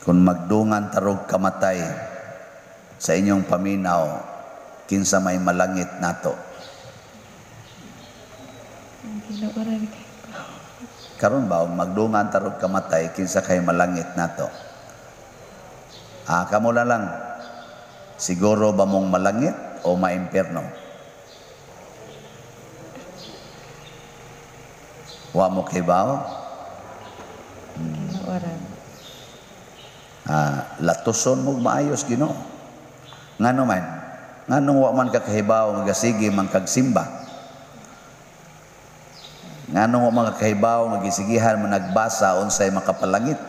Kung magdungan tarog kamatay, sa inyong paminaw, kinsa may malangit nato? Ginoo ra ni kay. Karon ba, og magdungan tarog kamatay, kinsa kay malangit nato? Ah, kamo na lang. Siguro ba mong malangit o maimpierno? Wa mo kibaw? Ginoo ra. Ah, latuson mo maayos Ginoo. Ngano man? Nganong wa man ka kahibaw nga gasige man kag simba? Nganong wa man ka kahibaw nga gisigihan mo nagbasa unsay makapalangit?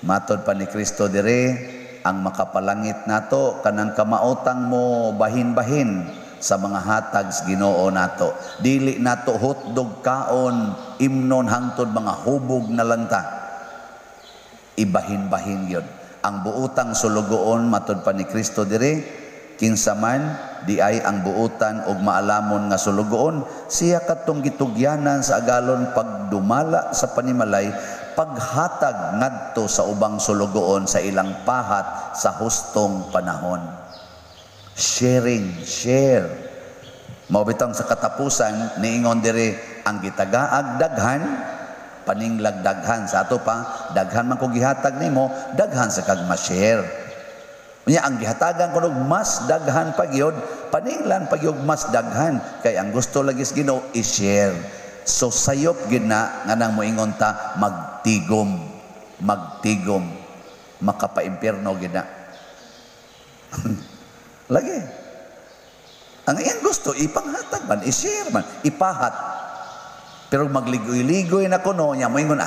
Matod pa ni Kristo dire, ang makapalangit nato kanang kamaotang mo bahin-bahin sa mga hatag sa Ginoo nato. Dili nato hotdog kaon, imnon hangtod mga hubog na lang ta. Ibahin-bahin yun. Ang buutang sulugoon, matod pa ni Kristo dire, kinsa man di ay ang buutan og maalamon nga sulugoon, siya katong gitugyanan sa agalon pagdumala sa panimalay, paghatag ngadto sa ubang sulugoon sa ilang pahat sa hustong panahon. Sharing, share. Mao bitang sa katapusan niingon diri, ang gitagaag daghan, paninglag daghan. Sa ato pa, daghan man kog gihatag nimo, daghan sa kag ma-share. Unya ang gihatagan kuno mas daghan pa gyud, paninglan pa gyud mas daghan, kay ang gusto lagi sa Ginoo i-share. So sayop gyud na nga nang moingon ta magtigom, magtigom, makapaimpierno gyud na. Lagi. Ang iyang gusto ipanghatag man, i-share man, ipahat. Pero magligoy-ligoy na kuno, nya moingon,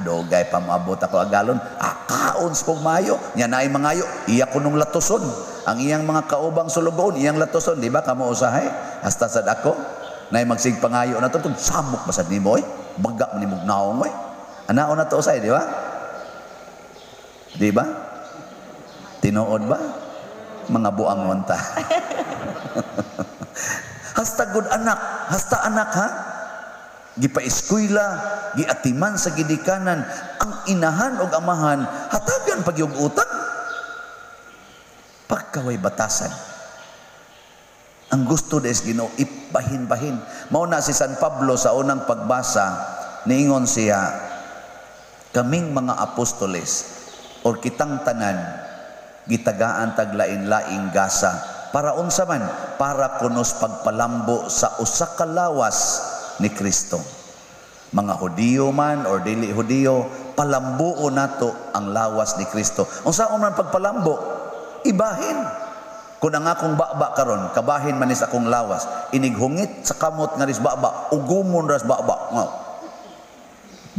dugay pa moabot ako agalon, kaon sa kong mayo, nya naay mangayo, iya kunong latuson. Ang iyang mga kaubang sulugoon, iyang latuson, di ba kamo usahay? Hasta sad ako, naay magsigpangayo na to, tong samok ba sad nimo oy? Baga man nimog naong oy. Anaon na to usahay, di ba? Di ba? Tinuod ba? Mga buangon ta. Hasta good anak, hasta anak ha? Gipa-eskwela, giatiman sa gidikanan, ang inahan og amahan, hatagan pag yung utang. Pagkaway batasan. Ang gusto des Ginoo ibahin-bahin. Mao na si San Pablo sa unang pagbasa, niingon siya, kaming mga apostoles or kitang tanan, gitagaan tag lain-laing gasa. Para unsa man? Para kunos pagpalambo sa usa ka lawas ni Kristo. Mga Hudiyo man or dili Hudiyo, palambuo nato ang lawas ni Kristo. Unsaon man pagpalambo? Ibahin. Kung ang akong baba karon, kabahin man is akong lawas, inighungit sa kamot nga ris baba, ugumon ras baba. Nga.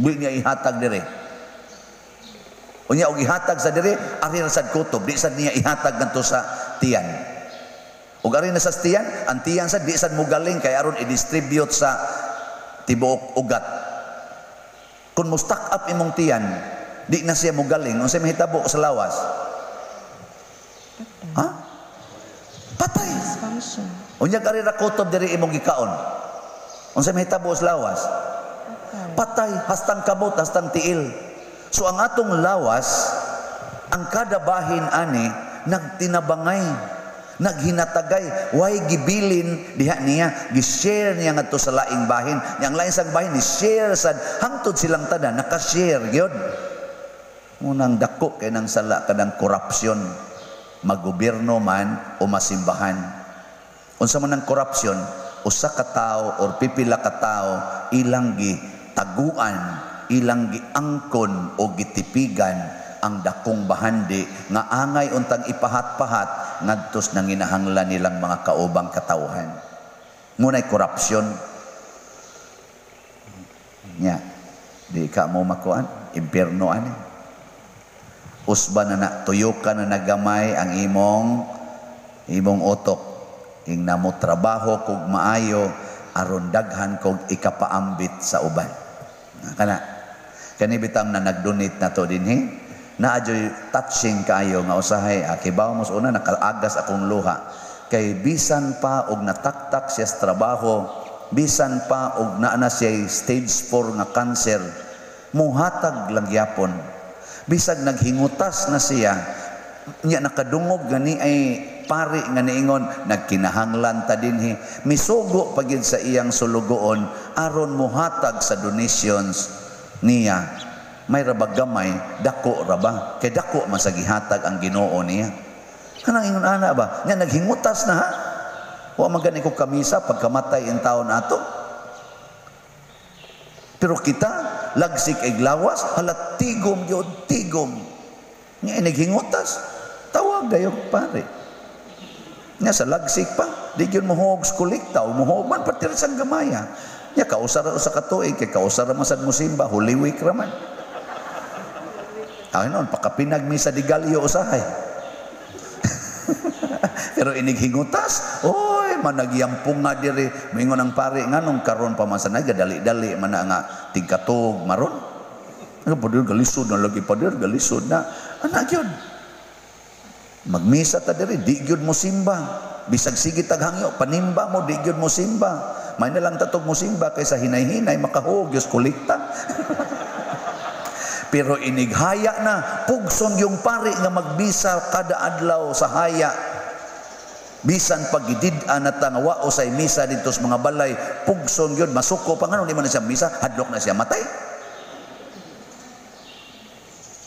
Di niya ihatag dire. Unya og ihatag sa dire, ari ra sad kutob, di sad niya ihatag ngadto sa tiyan. Ug ari na sa tiyan, ang tiyan sad di sad mogaling kay aron i-distribute sa tibuok ugat. Kung mo stack up imong tiyan, di na siya mogaling, unsay mahitabo sa lawas? Ha? Patay. Dysfunction. Unya ari ra kutob diri imong gikaon. Unsay mahitabo sa lawas? Patay. Patay, hastang kamot, hastang tiil. So ang atong lawas, ang kada bahin ani nagtinabangay, naghinatagay, way gibilin diha niya, gi-share niya ngadto sa laing bahin. Yang laing sang bahin ni share sad hangtod silang tanan naka-share gyud. Unang dako kay nang sala kanang korupsyon, magobyerno man o masimbahan. Unsa man ang korupsyon, usa ka tawo or pipila ka tawo ilang gitaguan, ilang giangkon o gitipigan ang dakong bahandi nga angay untang ipahat-pahat ngadtos nanginahanglan nilang mga kaubang katawhan. Ngunay korupsyon. Nya, di ka mo makuan, impierno ani. Usba na na, tuyo ka na nagamay ang imong utok. Ingna mo trabaho kog maayo, aron daghan kog ikapaambit sa uban. Kana, kani bitang na nag-donate na to dinhi, naa joy touching kaayo nga usahay, kibaw mo sa una, nakaagas akong luha. Kay bisan pa og nataktak siya sa trabaho, bisan pa og naa na siya stage 4 nga cancer, muhatag lang gyapon. Bisag naghingutas na siya, nya nakadungog gani ay pari nga niingon, "Nagkinahanglan ta dinhi." Misugo pa gyud sa iyang sulugoon aron muhatag sa donations niya. May ra ba gamay, dako ra ba? Kay dako man sa gihatag ang Ginoo niya. Kanang ingon ana ba? Nya naghingutas na, ha. Wa man gani ko kamisa pagkamatay in taon ato. Pero kita, lagsik ig lawas, hala, tigom gyud, tigom. Nya naghingutas, tawag dayo pare. Nya sa lagsik pa, di gyud mohuog sa kolekta o mohuog man patir sa gamaya. Nya kausa ra usa ka tuig kay kausa ra man sad mosimba, Holy Week ra man. Ay noon, pakapinag mi sa digalyo usahay. Pero inig hingutas, oy, managyampong nga diri. Moingon ang pare, "Nganong karon pa man sa gadali-dali man na nga tigkatog maron? Ano pader, galisod na lagi, pader, galisod na." Anak yun. Magmisa ta diri, di gyud mo simba. Bisag sige taghangyo, panimba mo, di gyud mo simba. May na lang tatog mo simba kaysa hinay-hinay makahug gyud kolekta. Pero inighaya na, pugson yung pari nga magbisa kada adlaw sa haya. Bisan pagidid-an na ta nga wa usay misa dito sa mga balay, pugson gyud, masuko pa ngano di man na siya misa, hadlok na siya matay.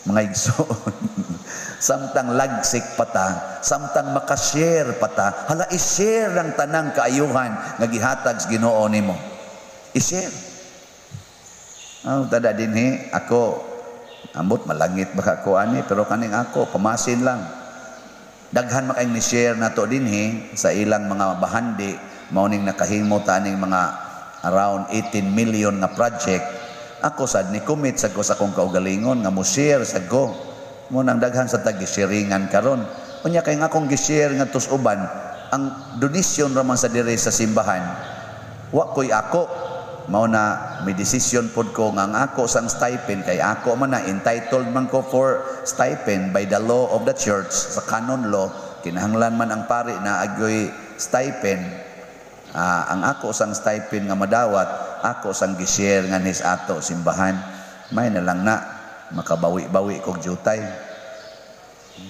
Mga igsoon, samtang lagsik pata, samtang makashare pata, hala, i-share ang tanang kaayuhan nga gihatag sa Ginoo nimo. I-share. Oh, tada dinhi ako ambot malangit baka ko ani, pero kaning ako pamasin lang. Daghan makayong ni-share nato dinhi sa ilang mga bahandi, mao ning nakahimo ta aning mga around 18 million nga project. Ako sad ni commit sa ko sa akong kaugalingon nga mo share sa ko. Mo nang daghan sa tag sharingan karon. Unya kay nga akong gi-share ngadto sa uban, ang donation ra man sa dire sa simbahan. Wa ko'y ako. Mao na may decision pod ko nga ang ako sang stipend, kay ako man na entitled man ko for stipend by the law of the church. Sa canon law, kinahanglan man ang pari na agoy stipend. Ang ako sang stipend nga madawat, ako sang gi-share nga nis ato simbahan. May na lang na makabawi-bawi kog jutay.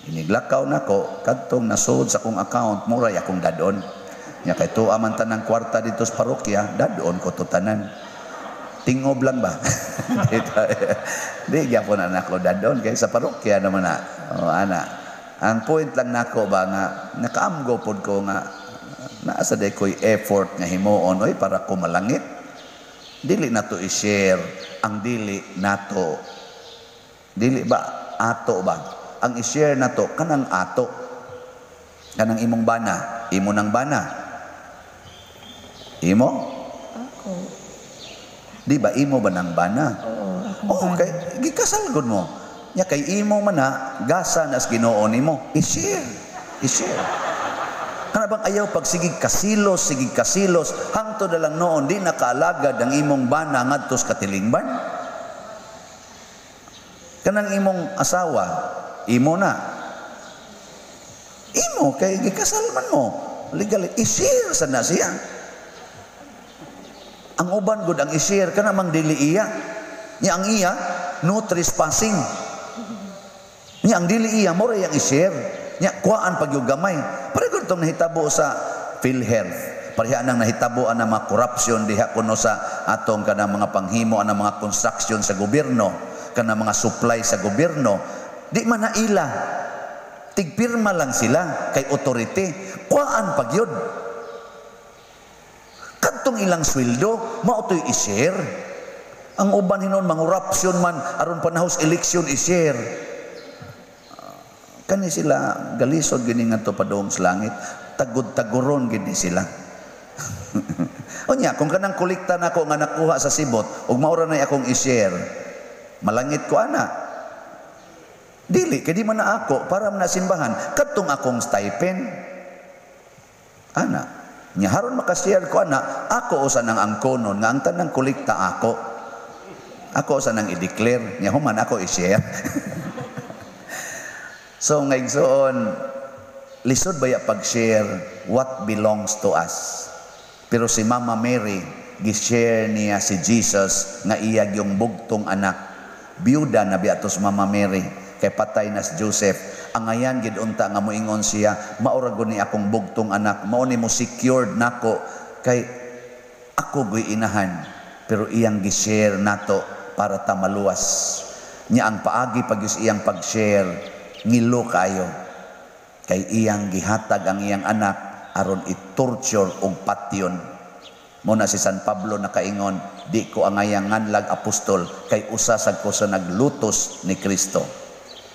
Iniglakaw nako kadtong nasud sa akong account, muray akong dadon. Nya kay tuwa man tanang kwarta dito sa parokya, dadon ko to tanan. Tingob lang ba? Di gyapon na nako dadon kay sa parokya naman na. Oh, ana. Ang point lang nako ba nga nakaamgo pod ko nga naa sa day ko'y effort nga himuon oy para ko malangit. Dili nato i-share ang dili nato. Dili ba ato ba? Ang i-share nato kanang ato. Kanang imong bana, imo nang bana. Imo? Ako. Di ba imo ba nang bana? Oo, akong Oh, bana. Kay gikasal gud mo. Nya kay imo man na gasa na sa Ginoo nimo. I-share. I-share. Kana bang ayaw pag sige kasilos, hangtod na lang noon di nakaalagad ang imong bana ngadto sa katilingban. Kanang imong asawa, imo na. Imo kay gikasal man mo. Legal, i-share sa na siya. Ang uban gud ang i-share kana mang dili iya. Nya ang iya, no trespassing. Nya ang dili iya mo ra yang i-share. Nya kuhaan pag yung gamay. Pareho gud tong nahitabo sa PhilHealth. Pareha nang nahitabo ang mga corruption diha kuno sa atong kanang mga panghimo ang mga construction sa gobyerno, kanang mga supply sa gobyerno. Di man na ila. Tigpirma lang sila kay authority. Kuhaan pag yun. Kadtong ilang sweldo, mao to'y i-share. Ang uban hinon mangorupsyon man aron panahos eleksyon i-share. Kani sila galisod gini ngadto padung sa langit, tagod-taguron gini sila. Unya kung kanang kolekta nako nga nakuha sa sibot ug mao ra nay akong i-share, malangit ko ana. Dili kay di man na ako, para man na simbahan kadtong akong stipend. Ana, nya haron makashare ko ana, ako usa nang angkonon nga ang tanang kolekta ako. Ako usa nang i-declare, nya human ako i-share. So nga igsoon, lisod baya pag-share what belongs to us. Pero si Mama Mary, gi-share niya si Jesus nga iya yung bugtong anak. Biyuda na biya to si Mama Mary. Kay patay na si Joseph. Angayan gid unta nga moingon siya, "Mao ra gud ni akong bugtong anak, mao ni mo secured nako kay ako guy inahan." Pero iyang gi-share nato para ta maluwas. Nya ang paagi pag iyang pag-share, ngilo kayo. Kay iyang gihatag ang iyang anak aron i-torture og patyon. Mao na si San Pablo nakaingon, "Di ko angayang nganlag apostol kay usa sad ko sa naglutos ni Kristo."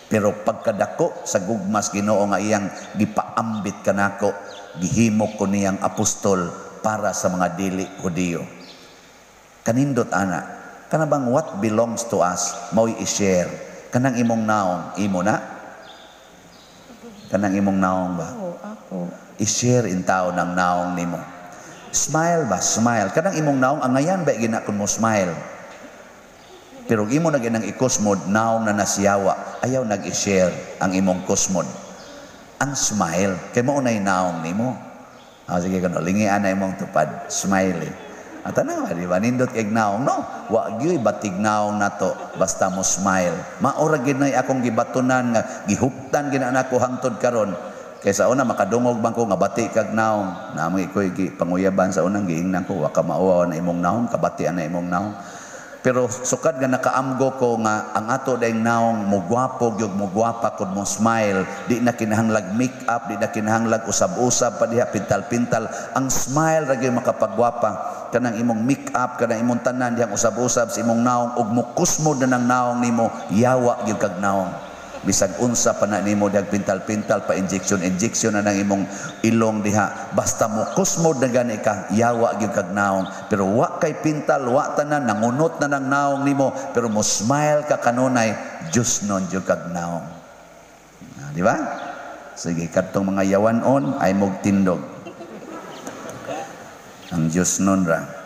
Pero pagkadako sa gugmas Ginoo nga iyang gipaambit kanako, gihimo ko niyang apostol para sa mga dili Hudiyo. Kanindot ana, kana bang what belongs to us mao'y i-share. Kanang imong naong, imo na? Kanang imong naong ba? Ako, ako. I-share in tao ng naong nimo. Smile ba? Smile. Kanang imong naong, angayan ba gina kun mo smile? Pero imo na ginang ikusmod, naong na nasiyawa, ayaw nag-i-share ang imong kusmod. Ang smile, kay mao na'y naong nimo. Ah, sige kano, lingian na imong tupad, smile eh. At tanawa, di ba? Nindot kay naong, no? Wa gyuy batig naong nato, basta mo smile. Mao ra gid nay akong gibatunan nga gihuptan gid na nako hangtod karon. Kay sa una makadungog bang ko nga bati kag naong. Namoy ko'y gi panguyaban sa unang giingnan ko, wa ka mauwaw na imong naong, kabati na imong naong. Pero sukad nga nakaamgo ko nga ang ato dayng naong mugwapo gyud, mugwapa kung mo smile, di na kinahanglag make up, di na kinahanglag usab-usab pa diha, pintal-pintal. Ang smile ra gyud makapagwapa. Kanang imong make up, kanang imong tanan dihang usab-usab sa imong naong ug mukusmod na ng naong nimo, yawa gyud kag naong. Bisag unsa pa na nimo dihag pintal-pintal pa, injection injection na nang imong ilong diha, basta mo kusmod na gani ka, yawa gyud kag naong. Pero wa kay pintal, wa tanan, nangunot na nang naong nimo, pero mo smile ka kanunay, Diyos nun gyud kag naong. Ah, di ba? Sige, kadtong mga yawanon ay mog tindog ang Diyos nun ra.